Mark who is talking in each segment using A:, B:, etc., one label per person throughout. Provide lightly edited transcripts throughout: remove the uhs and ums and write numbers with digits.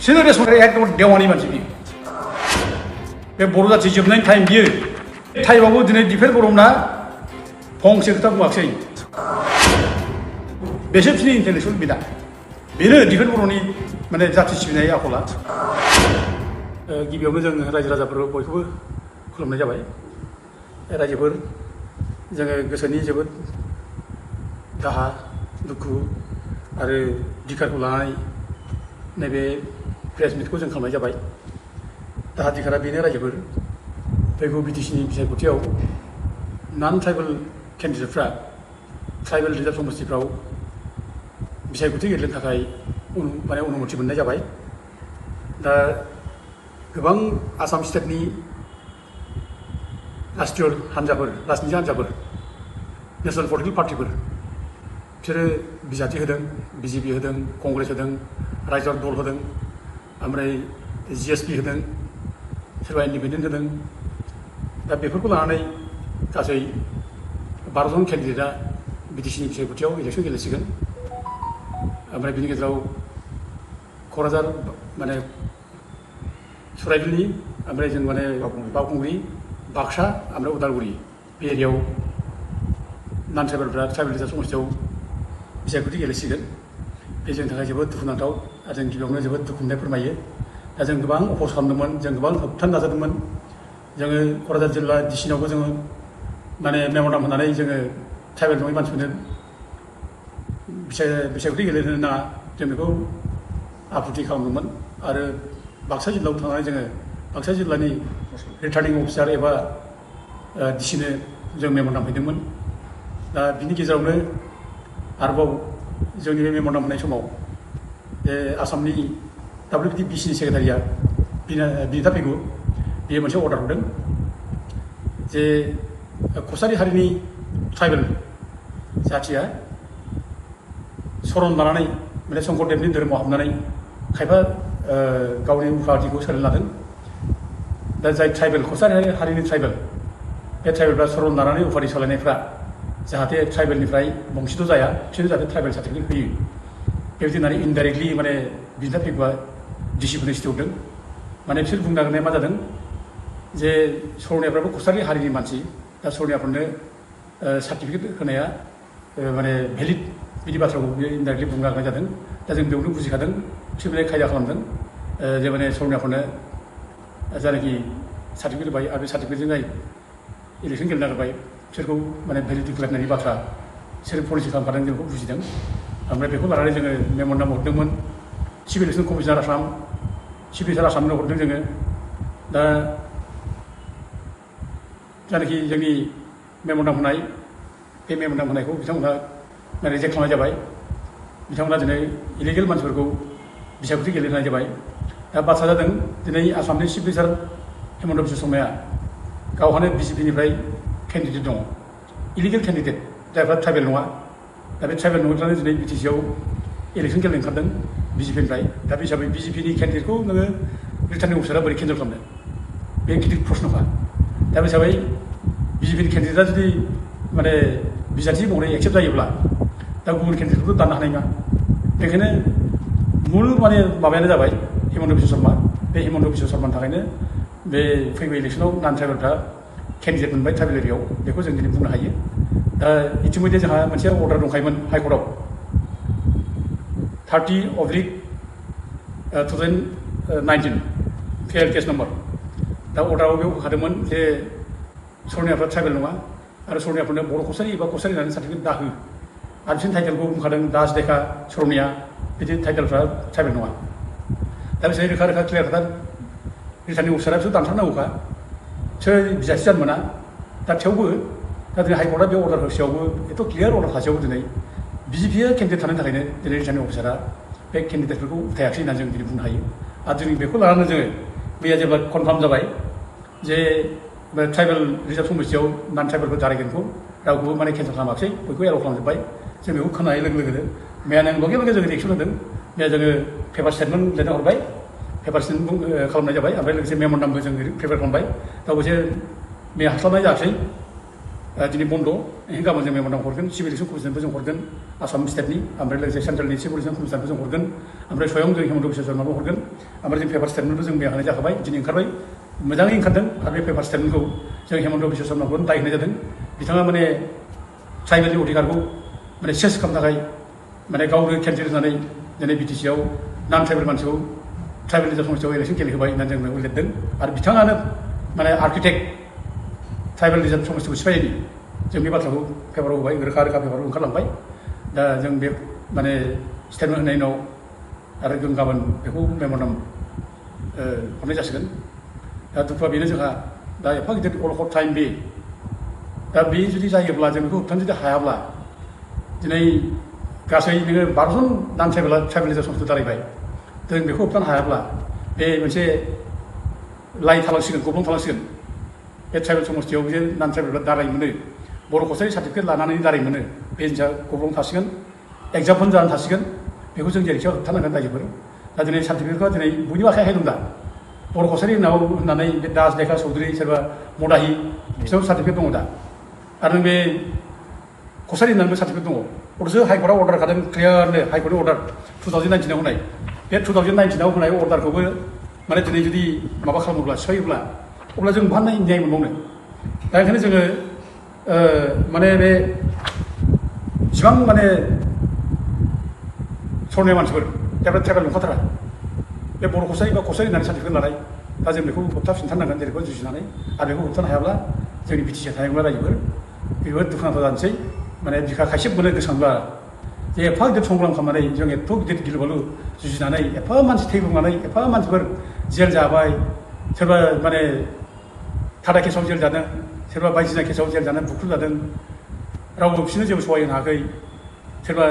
A: बिसोरो रेसपन्सिबल एकदम देवानि मानसि बियो बे बर' जाथि जोबनायनि टाइम बियो टाइमावबो दिनै दिफेन बर'मोना फंसे खोथा बुङाखिसै बेसो बिसोरनि इन्टेलेक्सुयेल बिदा बेनो दिफेन बर'नि माने जाथि सिबिनाय आखला गिबियावनो जों रायजो राजाफोर बयखौबो खुलुमनाय जाबाय रायजोफोर जोङो गोसोनि जोबोद दाहा दुखु आरो धिखारखौ लानानै नैबे प्रेस मिटखौ जों खालामनाय जाबाय दाहा धिखारा बेनो रायजोफोर फैगौ बिटिसिनि बिसायख'थियाव नन ट्राइबेल केन्डिडेटफ्रा ट्राइबेल रिजार्भ समस्तिफ्राव बिसायख'थि गेलेनो थाखाय माने अनुमति मोननाय जाबाय दा गोबां आसाम स्टेटनि राष्ट्रीय हान्जाफोर राजनिति हान्जाफोर नेशनेल पलिटिकल पार्टिफोर बिसोरो बिजाथि होदों बिजेपि होदों कंग्रेस होदों रायजोआरि दल होदों ओमफ्राय जिएसपि होदों सोरबा इन्डिपेन्डेन्ट होदों दा बेफोरखौ लानानै गासै 12 जन केन्डिडेटआ बिटिसिनि बिसायख'थियाव इलेक्सन गेलेसिगोन ओमफ्राय बिनि गेजेराव क'क्राझार माने सराइबिलनि ओमफ्राय जों माने बावखुंग्रि बाक्सा ओमफ्राय उदालगुरि बे एरियायाव नन ट्राइबेलफ्रा ट्राइबेल रिजार्भ समस्तियाव बिसायख'थि गेलेसिगोन बे जोंनि थाखाय जोबोद दुखुनांथाव आरो जों गिबियावनो जोबोद दुखु मोननाय फोरमायो दा जों गोबां अफस खालामदोंमोन जों गोबां होबथानो नाजादोंमोन जोङो क'क्राझार जिल्ला डिसिनावबो जोङो माने मेम'रेन्डाम होनानै जोङो ट्राइबेल नङै मानसिफोरनो बिसायख'थि गेलेनो नाङा जों बेखौ आफुथि खालामदोंमोन आरो बाक्सा जिल्लायाव थांनानै जोङो बाक्सा जिल्लानि रिटार्निं अफिसार एबा डिसिनो जों मेम'रेन्डाम हैदोंमोन दा बिनि गेजेरावनो आरोबाव जोंनि बे मेम'रेन्डाम होनाय समाव बे आसामनि WBTCनि सेक्रेटारिया बिनिता पेगु बियो मोनसे अर्डार हरदों जे कसारि हारिनि ट्राइबेल जाथिया सरन लानानै माने शंकरदेबनि धोरोमाव हाबनानै खायफा गावनि उपाधिखौ सोलायनो लादों दा जाय ट्राइबेल कसारि हारिनि ट्राइबेल बे ट्राइबेलफ्रा सरन लानानै उपाधि सोलायनायफ्रा जाहाथे ट्राइबेलनिफ्राय बंसित' जाया बिसोरनो जाहाथे ट्राइबेल सार्टिफिकेट होयो बेबायदि होननानै इनडाइरेक्टलि माने बिनिता पेगुआ डिसिफोरनो सिथिहरदों माने बिसोर बुंनो नागिरनाया मा जादों जे सरनियाफ्राबो कसारि हारिनि मानसि दा सरनियाफोरनो सार्टिफिकेट होनाया माने भेलिड बिदि बाथ्राखौ बियो इनडाइरेक्टलि बुंनो नागिरनाय जादों दा जों बेयावनो बुजिखादों बिसोर माने खायदा खालामदों जे माने सरनियाफोरनो जायनाखि सार्टिफिकेट होबाय आरो बे सार्टिफिकेटजों जाय इलेक्सन गेलेनो नागिरबाय बिसोरखौ माने भेलिडिटि खालामनायनि बाथ्रा बिसोर पलिसि खालामखादों जों बेखौ बुजिदों ओमफ्राय बेखौ लानानै जोङो मेम'रेन्डाम हरदोंमोन chief election commissioner Assam chief minister आसामनो हरदों जोङो दा जायनाखि जोंनि मेम'रेन्डाम होनाय बे मेम'रेन्डाम होनायखौ बिथांमोनहा रिजेक्ट खालामनाय जाबाय बिथांमोना दिनै इलिगेल मानसिफोरखौ बिसायख'थि गेलेहोनाय जाबाय दा बाथ्रा जादों दिनै आसामनि चिफ मिनिस्टार हेमन्त बिश्व शर्माया गावहानो बिजेपिनिफ्राय केन्डिडेट दङ इलिगेल केन्डिडेट जायफ्रा ट्राइबेल नङा दा बे ट्राइबेल नङैफ्रानो दिनै बिटिसिआव इलेक्सन गेलेनो ओंखारदों बिजेपिनिफ्राय दा बे हिसाबै बिजेपिनि केन्डिडेटखौ नोङो रिटार्निं अफिसारा बोरै केन्सेल खालामनो बे गिदिर प्रश्नखा दा बे हिसाबै बिजेपिनि केन्डिडेटआ जुदि माने बिजाथि महरै एक्सेप्ट जायोब्ला दा गुबुन केन्डिडेटखौथ' दाननो हानाय नङा बेखायनो मुल माने माबायानो जाबाय हेमन्त बिश्व शर्मा बे हेमन्त बिश्व शर्मानि थाखायनो बे फैगौ इलेक्सनाव नन ट्राइबेलफ्रा केन्डिडेट मोनबाय ट्राइबेल एरियायाव बेखौ जों दिनै बुंनो हायो दा इतिमध्य जोंहा मोनसे अर्डार दंखायोमोन हाइकर्टआव 30/2019 फेल केस नम्बर दा अर्डाराव बेयाव होखादोंमोन जे सरनियाफ्रा ट्राइबेल नङा आरो सरनियाफोरनो बर' कसारि एबा कसारि होननानै सार्टिफिकेट दाहो आरो बिसोरनि टाइटेलखौ बुंखादों दास देखा सरनिया बिदि टाइटेलफ्रा ट्राइबेल नङा दा बिसोर रोखा रोखा क्लियार खोथा रिटार्निं अफिसारा बिसोर दानथारनांगौखा बिसोर बिजाथि जानो मोना दा थेवबो दा दिनै हाइकर्टआ बे अर्डार होसेयावबो एथ' क्लियार अर्डार थासेयावबो दिनै बिजेपिआ केन्डिडेट थानायनि थाखायनो दिनै रिटार्निं अफिसारा बे केन्डिडेटफोरखौ उथायाखै होननानै जों दिनै बुंनो हायो आरो जों बेखौ लानानै जोङो मैया जेब्ला कनफार्म जाबाय जे ट्राइबेल रिजार्भ समस्तियाव नन ट्राइबेलफोर जारायगोनखौ रावखौबो माने केन्सेल खालामाखै बयखौ एलाव खालामजोब्बाय जों बेखौ खोनानाय लोगो लोगोनो मैया नों लगे लगे जोङो रिएक्सन होदों मैया जोङो पेपार स्टेटमेन्ट लिरना हरबाय पेपार स्टेटमेन्ट खालामनाय जाबाय ओमफ्राय लोगोसे मेम'रेन्डामबो जों प्रिपेयार खालामबाय दा अबयसे मैया हास्लाबनाय जायासै दिनै बन्द' गाबोन जों मेम'रेन्डाम हरगोन सिभिल इलेक्सन कमिसनबो जों हरगोन आसाम स्टेटनि ओमफ्राय लोगोसे सेन्ट्रेलनि सिभिल इलेक्सन कमिसनबो जों हरगोन ओमफ्राय स्वयं जों हिमन्त बिश्व शर्माबो हरगोन ओमफ्राय जों पेपार स्टेटमेन्टबो जों मैया होनाय जाखाबाय दिनै ओंखारबाय मोजाङै ओंखारदों आरो बे पेपार स्टेटमेन्टखौ जों हिमन्त बिश्व शर्माखौनो दाय होनाय जादों बिथाङा माने ट्राइबेलनि अधिकारखौ माने सेस खालामनो थाखाय माने गावनो केन्सेल होनानै दिनै बिटिसिआव नान ट्राइबेल मानसिखौ ट्राइबेल रिजार्भ समस्थियाव इलेक्सन गेलेहोबाय होननानै जों बेयाव लिरदों आरो बिथाङानो माने आर्किटेक्ट ट्राइबेल रिजार्भ समस्थिखौ सिफायनायनि जों बे बाथ्राखौ पेपाराव होबाय रोखा रोखा पेपाराव ओंखारलांबाय दा जों बे माने स्टेटमेन्ट होनायनि उनाव आरो जों गाबोन बेखौ मेम'रेन्डाम हरनाय जासिगोन दा दुखुआ बेनो जोंहा दा एफा गिदिर अलखद टाइम बे दा बे जुदि जायोब्ला जों बेखौ होबथानो जुदि हायाब्ला दिनै गासै नोङो 12 जन नान ट्राइबेल रिजार्भ समस्ति दारायबाय जों बेखौ होबथानो हायाब्ला बे मोनसे लाइ थालांसिगोन गब्लं थालांसिगोन बे ट्राइबेल समस्तियाव जे नान ट्राइबेलफ्रा दाराय मोनो बर' कसारि सार्टिफिकेट लानानै दाराय मोनो बे जिनिसा गब्लं थासिगोन एग्जामपल जानानै थासिगोन बेखौ जों जेरैखियाव होबथानांगोन रायजोफोर दा दिनै सार्टिफिकेटखौ दिनै बयनिबो आखाइ दं दा बर' कसारि होननानै बे दास लेखा चौधुरि सोरबा मदाहि बिसोरनाव सार्टिफिकेट दङ दा आरो बे कसारि होननानैबो सार्टिफिकेट दङ अथ'सो हाइकर्टआव अर्डार खादों क्लियारनो हाइकर्टनि अर्डार 2019आव होनाय बे 2019आव होनाय अर्डारखौबो माने दिनै जुदि माबा खालामोब्ला सिफायोब्ला अब्ला जों बहा न्याय मोनबावनो दा ओंखायनो जोङो माने बे इसिबां माने सरनाय मानसिफोर जायफ्रा ट्राइबेल नंखाथारा बे बर' कसारि बा कसारि होननानै सार्टिफिकेट लानाय दा जों बेखौ होबथाफिनथारनांगोन जेरैखौ जुजिनानै आरो बेखौ होबथानो हायाब्ला जोंनि बिटिसिआव थानाय नंला रायजोफोर बेबो दुखुनांथाव जानोसै माने बिखा खायसे मोनो गोसोखांब्ला जे एफा गिदिर संग्राम खालामनानै जों एथ' गिदिर गिलुबालु जुजिनानै एफा मानसि थैब्रबनानै एफा मानसिफोर जेल जाबाय सोरबा माने टाटा केसाव जेल जादों सोरबा बायदिसिना केसाव जेल जानानै बुख्रुब जादों रावबो बिसोरनो जेबो सहाय होनो हायाखै सोरबा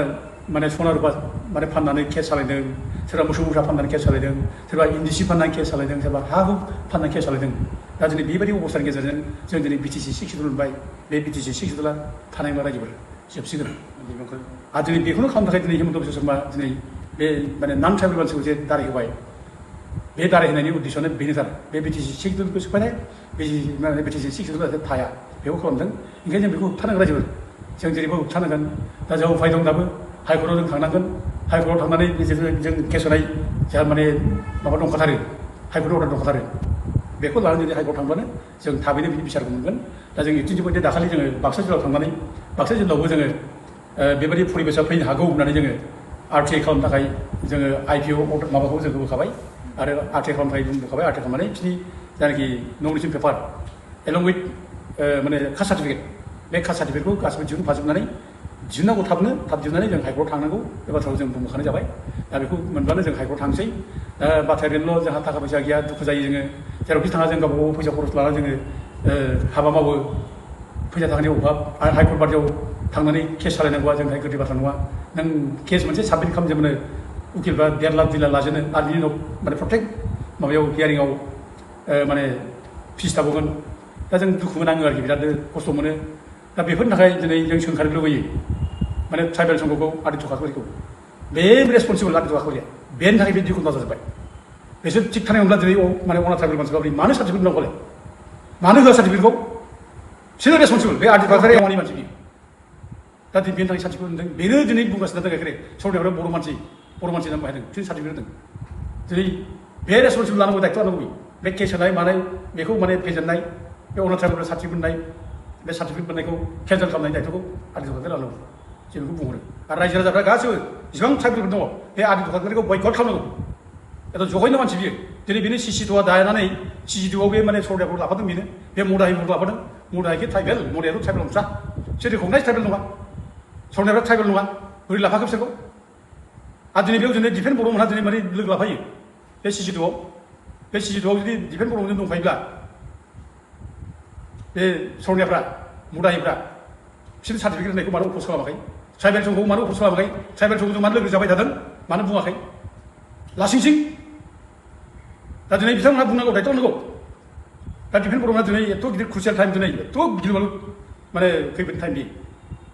A: माने सना रुपा माने फाननानै केस सालायदों सोरबा मोसौ मोसा फाननानै केस सालायदों सोरबा इन्दिसि फाननानै केस सालायदों सोरबा हा हु फाननानै केस सालायदों दा दिनै बेबायदि अबस्थानि गेजेरजों जों दिनै बिटिसि 6 सिडुल मोनबाय बे बिटिसि 6 सिडुला थानाय नंला रायजोफोर जोबसिगोन आरो दिनै बेखौनो खालामनो थाखाय दिनै हिमन्त बिश्व शर्मा दिनै बे माने नान ट्राइबेल मानसिखौ जे दाराय होबाय बे दाराय होनायनि उद्देশ্যआनो बेनोथार बे बिटिसि 6 सिडुलखौ सिफायनाय बे बिटिसि 6 सिडुला थाया बेखौ खालामदों ओंखायनो जों बेखौ होबथानांगोन रायजोफोर जों जेरैबो होबथानांगोन दा जों उफाय दं दाबो हाइकर्टआव जों थांनांगोन हाइकर्टआव थांनानै जों केस होनाय जोंहा माने माबा दंखाथारो हाइकर्टआव अर्डार दंखाथारो बेखौ लानानै जुदि हाइकर्टआव थांब्लानो जों थाबैनो बिनि बिसारखौ मोनगोन दा जों 18 जुलाइ दाखालि जोङो बाक्सा जिल्लायाव थांनानै बाक्सा जिल्लायावबो जोङो बेबायदि परिबेसा फैनो हागौ होननानै जोङो आरटिआइ खालामनो थाखाय जोङो आइपिअ माबाखौ जों होबोखाबाय आरो आरटिआइ खालामनो थाखाय जों होखाबाय आरटिआइ खालामनानै बिसोरनि जायनाखि नमिनेसन पेपार एलं उइथ माने कास्ट सार्टिफिकेट बे कास्ट सार्टिफिकेटखौ गासिबो दिहुनफाजोबनानै दिहुननांगौ थाब दिहुननानै जों हाइकर्टआव थांनांगौ बे बाथ्राखौ जों बुंखानाय जाबाय दा बेखौ मोनब्लानो जों हाइकर्टआव थांसै दा बाथ्राया बेनोल' जोंहा थाखा फैसा गैया दुखु जायो जोङो जेरावखि थाङा जों गावबा गाव फैसा खरस लानानै जोङो हाबा मावो फैसा थाखानि अभाब आरो हाइकर्ट बादियाव थांनानै केस सालायनांगौआ जोंनि थाखाय गोरलै बाथ्रा नङा नों केस मोनसे साबमिट खालामजोबनो उकिलफ्रा 1.5 लाख 2 लाख लाजेनो आरो बिनि उनाव माने प्रत्येक माबायाव हियारिंआव माने फिस थाबावगोन दा जों दुखु नाङो आरोखि बिराद खस्थ' मोनो दा बेफोरनि थाखाय दिनै जों सोंखारनो लुबैयो माने ट्राइबेल संघखौ आदित्य ठाकुरिखौ बे रेसपन्सिबल आदित्य ठाकुरिया बेनि थाखाय बे दुखु नाजाजोब्बाय बिसोर थिग थानाय मोनब्ला दिनै माने अना ट्राइबेल मानसिफ्रा मानो सार्टिफिकेट नांगौलाय मानो होआ सार्टिफिकेटखौ बिसोरो रेसपन्सिबल बे आदित्य ठाकुरिया मावनि मानसि दा बेनि थाखाय सार्टिफिकेट होदों बेनो दिनै बुंगासिनो दं गाइखेरे सरनायाव बर' मानसि नाम बाहायदों बिसोर सार्टिफिकेट होदों दिनै बे रेसपन्सिबल लानांगौ दायथ' लानांगौ बे केस होनाय मानाय बेखौ माने फेजेननाय बे अना ट्राइबेल सार्टिफिकेट मोननाय बे सार्टिफिकेट मोननायखौ केन्सेल खालामनाय दायथ'खौ आदित्य ठाकुरिया लानांगौ जों बेखौ बुंहरो आरो रायजो राजाफ्रा गासिबो जेसेबां ट्राइबेलफोर दङ बे आदित्य ठाकुरिखौ बयकट खालामनांगौ एथ' जघन्य मानसि बियो दिनै बेनि सिसिट'आ दानानै सिसिट'आव बे माने सरदारफोरखौ लाफादों बेनो बे मदाहिफोरखौ लाफादों मदाहिखि ट्राइबेल मदायाथ' ट्राइबेल नंथ्रा बिसोर रिकगनाइज ट्राइबेल नङा सरनायफ्रा ट्राइबेल नङा बोरै लाफाखो बिसोरखौ आरो दिनै बेयाव दिनै डिफेन्स बर' मोनहा दिनै माने लोगो लाफायो बे सिसिट'आव जुदि डिफेन्स बर' मोनजों दंफायोब्ला बे सरनायफ्रा मदाहिफ्रा बिसोर सार्टिफिकेट होनायखौ मानो अफस खालामाखै ट्राइबेल संघखौ मानो अफस खालामाखै ट्राइबेल संघजों मानो लोगो जाबाय थादों मानो बुङाखै लासिंसिं दा दिनै बिथांमोनहा बुंनांगौ दायथ' नांगौ दा डिफेन्स बर'मोनहा दिनै एथ' गिदिर क्रुसियेल टाइम दिनै एथ' गिलुबालु माने खैफोद टाइम बियो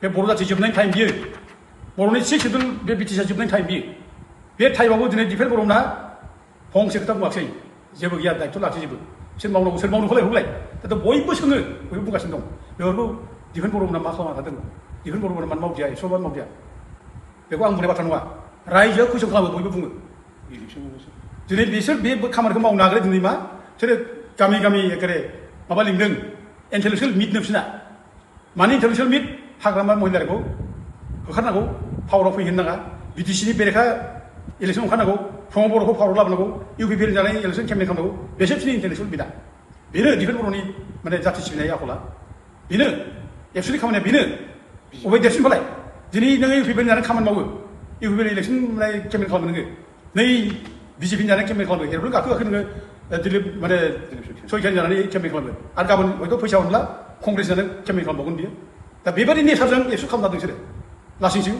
A: बे बर' जाथि जोबनायनि टाइम बियो बर'नि 6 सिडुल बे बिटिसिआ जोबनायनि टाइम बियो बे टाइमावबो दिनै डिफेन्स बर'मोनहा फंसे खोथा बुङाखै जेबो गैया दायथ' लाखिजोबो बिसोर मावनांगौ सोर मावनो होलाय दाथ' बयबो सोङो बयबो बुंगासिनो दं बेफोरखौ दिफेन बर'मोना मा खालामना थादों दिफेन बर'मोना मानो मावदिया एबसुआ मानो मावदिया बेखौ आं बुंनाय बाथ्रा नङा रायजोआ कुइसन खालामो बयबो बुङो दिनै बिसोर बे खामानिखौ मावनो नागिरो दिनै मा बिसोरो गामि गामि एखेबारे माबा लिंदों इन्टेलेक्सुयेल मिट बिसोरना मानि इन्टेलेक्सुयेल मिट हाग्रामा महिलाखौ होखारनांगौ पावाराव फैहोनो नाङा बिटिसिनि बेरेखा इलेक्सन ओंखारनांगौ प्रमद बर'खौ पावाराव लाबोनांगौ इउपिपिएल जानाय इलेक्सन केम्पेइन खालामनांगौ बेसोर बिसोरनि इन्टेलेक्सुयेल मिटआ बेनो दिफेन बर'नि माने जाथि सिबिनाय आखला बेनो एबसुनि खामानिया बेनो अबे देरसिनबालाय दिनै नोङो इउपिपिएल जानानै खामानि मावो इउपिपिएल इलेक्सन केम्पेइन खालामो नोङो नै बिजेपिनि जानानै केम्पेइन खालामो एर'प्लेन गाखो नोङो दिलीप माने सयखानि जानानै केम्पेइन खालामो आरो गाबोन हयथ' फैसा मोनब्ला कंग्रेस जानानै केम्पेइन खालामबावगोन बियो दा बेबायदि नेचारजों एबसु खालामना बिसोरो लासिंसिं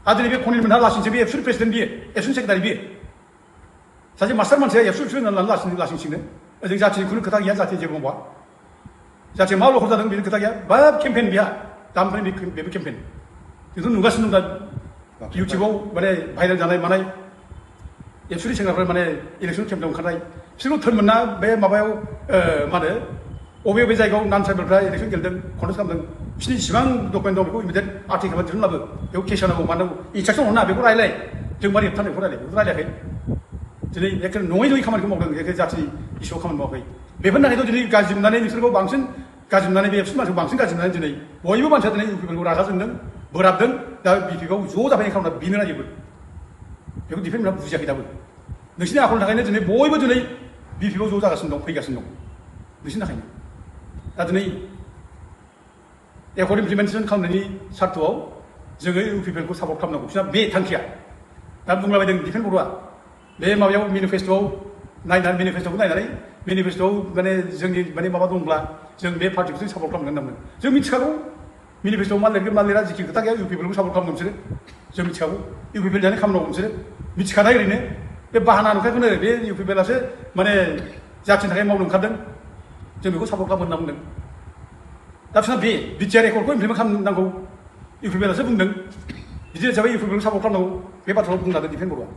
A: आरो दिनै बे खनिल मोनहा लासिंसिं बे एबसुनि प्रेसिडेन्ट बियो एबसुनि सेक्रेटारि बियो सासे मास्टार मानसिया एबसु होननानै लासिंसिंनो ओजों जाथिनि खुनु खोथा गैया जाथि जेबो मावा जाथिया मा लखर जादों बेनि खोथा गैया बा केम्पेइन बिहा दानिफ्राय बेबो केम्पेइन जोंथ' नुगासिनो दं दा इउटुबाव माने भाइरेल जानाय मानाय एबसुनि सेंग्राफ्रा माने इलेक्सन केम्पेइनाव ओंखारनाय बिसोरखौ थोन मोना बे माबायाव मा होनो बबे जायगायाव नान ट्राइबेलफ्रा इलेक्सन गेलेदों कन्टेस्ट खालामदों बिसोरनि जेसेबां डकुमेन्ट दं बेखौ इमिडियेट आर्टिकेल दिहुनलाबो बेखौ केस होनांगौ मानांगौ इन्सट्राक्सन हरना बेखौ रायलाय जों मारै होबथानायखौ रायलाय बेखौ रायलायाखै दिनै एखे नङै खामानिखौ मावदों एखे जाथिनि इस्युआव खामानि मावाखै बेफोरनि थाखायथ' दिनै गाज्रि मोननानै नोंसोरखौ बांसिन गाज्रि मोननानै बे एबसु मानसिखौ बांसिन गाज्रि मोननानै दिनै बयबो मानसिया दिनै इउपिपिएलखौ रागा जोंदों बोराबदों दा बिपिएफआव ज' जाफैनाय खालामना बिनो नागिरबो बेखौ डिफेन्डआ बुजियाखै दाबो नोंसिनि आखलनि थाखायनो दिनै बयबो दिनै बिपिएफआव ज' जागासिनो दं फैगासिनो दं नोंसिनि थाखायनो दा दिनै एकर्ड इमप्लिमेन्टेसन खालामनायनि सार्थआव जोङो इउपिपिएलखौ सापर्ट खालामनांगौ बिसोरना बे थांखिया दा बुंलाबायदों दिफेन बर'आ बे माबायाव मेनिफेस्ट'आव नायनानै मेनिफेस्ट'आव माने जोंनि माने माबा दंब्ला जों बे पार्टिखौ जों सापर्ट खालामगोन होनना बुंदों जों मिथिखागौ मेनिफेस्ट'आव मा लिरगोन मा लिरा जिखि खोथा गैया इउपिपिएलखौ सापर्ट खालामगोन बिसोरो जों मिथिखागौ इउपिपिएल जानाय खामानि मावगोन बिसोरो मिथिखानाय ओरैनो बे बाहाना नुखायखौनो बे इउपिपिएलासो माने जाथिनि थाखाय मावनो ओंखारदों जों बेखौ सापर्ट खालामगोन होनना बुंदों दा बिसोरना बे बिटिआर एकर्डखौ इमप्लिमेन्ट खालामनांगौ इउपिपिएलासो बुंदों बिदि हिसाबै इउपिपिएलखौ सापर्ट खालामनांगौ बे बाथ्राखौ बुंलादों दिफेन बर'आ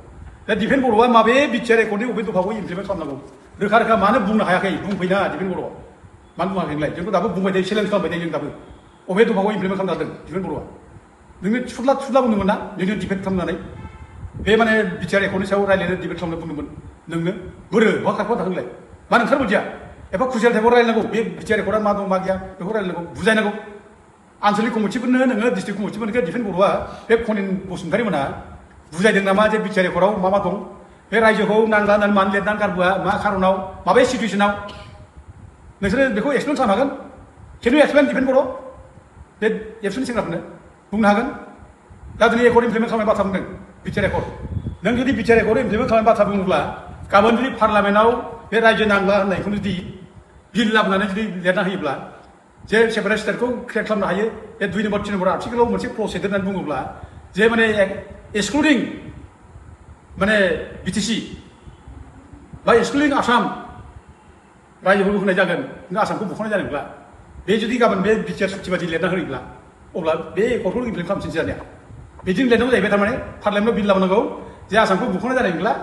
A: दा दिफेन बर'आ माबे बिटिआर एकर्डनि बबे दफाखौ इमप्लिमेन्ट खालामनांगौ रोखा रोखा मानो बुंनो हायाखै बुंफैना दिफेन बर'आ मानो बुङाखै नोंलाय जोंथ' दाबो बुंबाय थायो चेलेन्ज खालामबाय थायो जों दाबो बबे दफाखौ इमप्लिमेन्ट खालामनो हादों दिफेन बर'आ नोङो थुला बुंदोंमोन ना नोङो डिबेट खालामनानै बे माने बिटिआर एकर्डनि सायाव रायज्लायनो डिबेट खालामनो बुंदोंमोन नोंनो बोरो बहा खारखौ थांलाय मानो ओंखारबोदिया एबा खुसियाल टाइपआव रायलायनांगौ बे बिटिआर एकर्डआ मा दं मा गैया बेखौ रायलायनांगौ बुजायनांगौ आनसलिक कमिटिफोरनो नोङो डिस्ट्रिक्ट कमिटिफोरनो दिफेन बर'आ बे खनिन बसुमतारी मोनहा बुजायदों नामा जे बिटिआर एकर्डआव मा दं बे रायजोखौ नांला होननानै मानो लिरनानै गारबोआ मा खारनाव माबे सिटुवेसनाव नोंसोरो बेखौ एक्सप्लेन खालामनो हागोन केन इउ एक्सप्लेन दिफेन बर' बे एबसुनि सेंग्राफोरनो बुंनो हागोन दा दिनै एकर्ड इमप्लिमेन्ट खालामनाय बाथ्रा बुंदों बिटिआर एकर्ड नों जुदि बिटिआर एकर्ड इमप्लिमेन्ट खालामनाय बाथ्रा बुङोब्ला गाबोन जुदि पार्लामेन्टआव बे रायजो नांला होननायखौनो जुदि बिल लाबोनानै जुदि लिरना होयोब्ला जे सेपारेट स्टेटखौ क्रिएट खालामनो हायो बे 2 नम्बर 3 नम्बर आर्टिकेलाव मोनसे क्लज सोदेरनानै बुङोब्ला जे माने एक्सक्लुडिं माने बिटिसि बा एक्सक्लुडिं आसाम रायजोफोरखौ होनाय जागोन नों आसामखौ बुखावनाय जादोंब्ला बे जुदि गाबोन बे बिटिआर सुक्ति बादि लिरना होयोब्ला अब्ला बे एकर्डखौ इमप्लिमेन्ट खालामफिनसै जानाया बिदिनो लिरनांगौ जाहैबाय थारमाने पार्लामेन्टआव बिल लाबोनांगौ जे आसामखौ बुखावनाय जादोंब्ला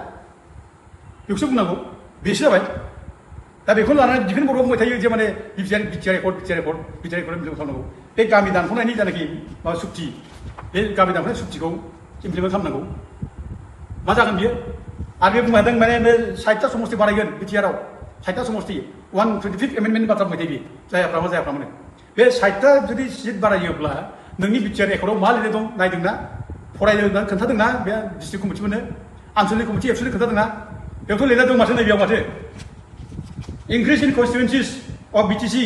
A: बेखौसो बुंनांगौ बेसो जाबाय दा बेखौ लानानै दिफेन बर'आ बुंबाय थायो जे माने बिटिआर एकर्ड इमप्लिमेन्ट खालामनांगौ बे गामि दानख'नायनि जानाखि माबा सुक्ति बे गामि दानख'नाय सुक्तिखौ इमप्लिमेन्ट खालामनांगौ मा जागोन बियो आरो बे बुंबाय माने 60टा समस्ति बानायगोन बिटिआरआव 60टा समस्ति 125 एमेन्डमेन्टनि बाथ्रा बुंबाय थायो बियो जायाफ्रामोन बे 60टा जुदि सिट बारायोब्ला नोंनि बिटिआर एकर्डआव मा लिरनाय दं नायदोंना फरायदोंना खोन्थादोंना बे डिस्ट्रिक्ट कमिटिफोरनो आनसलिक कमिटि एबसुनि खोन्थादोंना बेयावथ' लिरनाय दं माथो नैबेयाव माथो increase in constituencies of BTC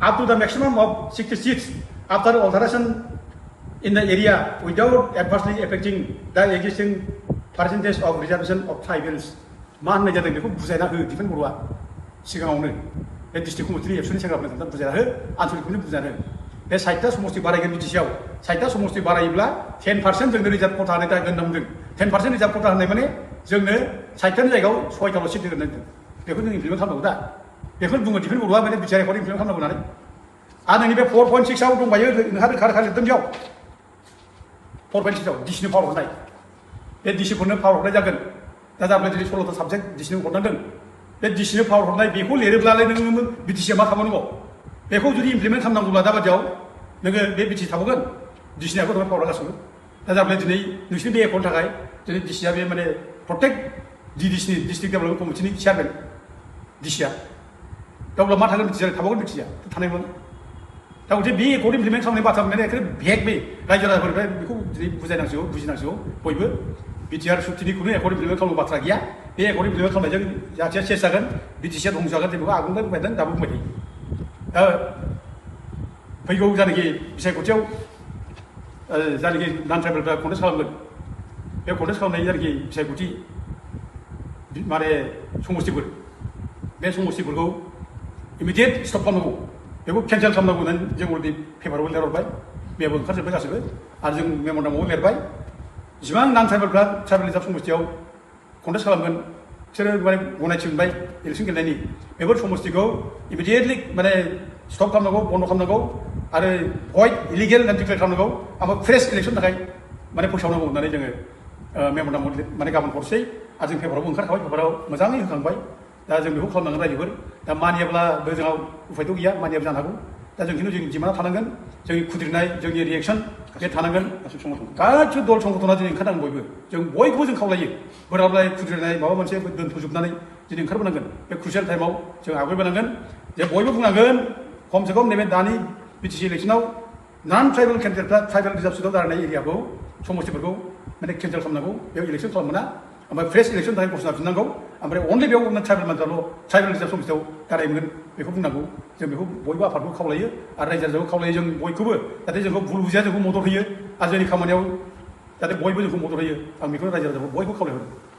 A: up to the maximum of 60 seats after alteration in the area without adversely affecting the existing percentage of reservation of tribals मा होननाय जादों बेखौ बुजायना हो दिफेन बर'आ सिगाङावनो बे डिस्ट्रिक्ट कमिटिनि एबसुनि सेंग्राफोरनो खोन्था बुजायना हो आनसलिक कमिटिनो बुजायना हो बे 60टा समस्ति बारायगोन बिटिसिआव 60टा समस्ति बारायोब्ला 10% जोंनो रिजार्भ खथा होनाय जागोन होनना बुंदों 10% रिजार्भ खथा होनाय माने जोंनो 60टानि जायगायाव 6टाल' सिट होगोन होनदों बेखौ जों इमप्लिमेन्ट खालामनांगौ दा बेखौ बुङो दिफेन बर'आ माने बिटिआर एकर्ड इमप्लिमेन्ट खालामनांगौ होननानै आरो नोंनि बे 4.6 आव दंबायो नोंहा रोखा लिरदों बेयाव 4.6 आव डिसिनो पावार हरनाय बे डिसिफोरनो पावार हरनाय जागोन दा जाबाय दिनै 16टा साबजेक्ट डिसिनो हरनांदों बे डिसिनो पावार हरनाय बेखौ लिरोब्लालाय नों बिटिसिआ मा खालामनांगौ बेखौ जुदि इमप्लिमेन्ट खालामनांगौब्ला दाबादियाव नोङो बे बिटि थाबावगोन डिसिनि आखौ पावारा गासिबो दा जाबाय दिनै नोंसिनि बे एकाउन्टनि थाखाय दिनै डिसिया बे माने प्रटेक्ट डिसिनि डिस्ट्रिक्ट डेभेलपमेन्ट कमिटिनि चेयारमेन डिसिया दा अब्ला मा थागोन बिटिआ थाबावगोन बिटिआ थानाय नङा दा गथे बे एकर्ड इमप्लिमेन्ट खालामनाय बाथ्रा बुंनाया एखे भेग बे रायजो राजाफोरनिफ्राय बेखौ दिनै बुजायनांसिगौ बुजिनांसिगौ बयबो बिटिआर सुक्तिनि खुनु एकर्ड इमप्लिमेन्ट खालामनो बाथ्रा गैया बे एकर्ड इमप्लिमेन्ट खालामनायजों जाथिया सेस जागोन बिटिसिआ दंस जागोन जों बेखौ आगोलनिफ्राय बुंबाय थादों दाबो बुंबाय थायो दा फैगौ जानाखि बिसायख'थियाव जानाखि नान ट्राइबेलफ्रा कन्टेस्ट खालामगोन बे कन्टेस्ट खालामनाय जानाखि बिसायख'थि माने समस्तिफोर बे समस्तिफोरखौ इमिडियेट स्टप खालामनांगौ बेखौ केन्सेल खालामनांगौ होननानै जों अलरेडि पेपाराव लिरहरबाय मेयाबो ओंखारजोब्बाय गासैबो आरो जों मेम'रेन्डामाव लिरबाय जिमान नान ट्राइबेलफ्रा ट्राइबेल रिजार्भ समस्तियाव कन्टेस्ट खालामगोन बिसोरो माने गनायथि मोनबाय इलेक्सन गेलेनायनि बेफोर समस्तिखौ इमिडियेटलि माने स्टप खालामनांगौ बन्द खालामनांगौ आरो भइड इलिगेल होननानै डिक्लेयार खालामनांगौ ओमफ्राय फ्रेश इलेक्सन थाखाय माने फोसावनांगौ होननानै जोङो मेम'रेन्डामाव माने गाबोन हरसै आरो जों पेपारावबो ओंखारखाबाय पेपाराव मोजाङै होखांबाय दा जों बेखौ खालामनांगोन रायजोफोर दा मानियाब्लाबो जोंनाव उफायथ' गैया मानियाबो जानो हागौ दा जों खिन्थु जोंनि डिमान्डआ थानांगोन जोंनि खुद्रिनाय जोंनि रिएक्सन बे थानांगोन गासिबो दल संगठना दिनै ओंखारनांगोन बयबो जों बयखौबो जों खावलायो बोराबलाय खुद्रिनाय माबा मोनसे दोनथ'जोबनानै दिनै ओंखारबोनांगोन बे क्रुसियेल टाइमाव जों आवगायबोनांगोन जे बयबो बुंनांगोन खमसे खम नैबे दानि बिटिसि इलेक्सनाव नान ट्राइबेल केन्डिडेटफ्रा ट्राइबेल रिजार्भ सिटआव दारायनाय एरियाखौ समस्तिफोरखौ माने केन्सेल खालामनांगौ बेयाव इलेक्सन खालामनो मोना ओमफ्राय फ्रेश इलेक्सन थाखाय घोषणा फिननांगौ ओमफ्राय अनलि बेयाव ट्राइबेल मानसियाल' ट्राइबेल रिजार्भ समस्तियाव दारायगोन बेखौ बुंनांगौ जों बेखौ बयबो आफादखौ खावलायो आरो रायजो राजाखौ खावलायो जों बयखौबो जाहाथे जोंखौ भुल बुजिया जोंखौ मदद होयो आरो जोंनि खामानियाव जाहाथे बयबो जोंखौ मदद होयो आं बेखौ रायजो राजाखौ बयबो खावलायहरो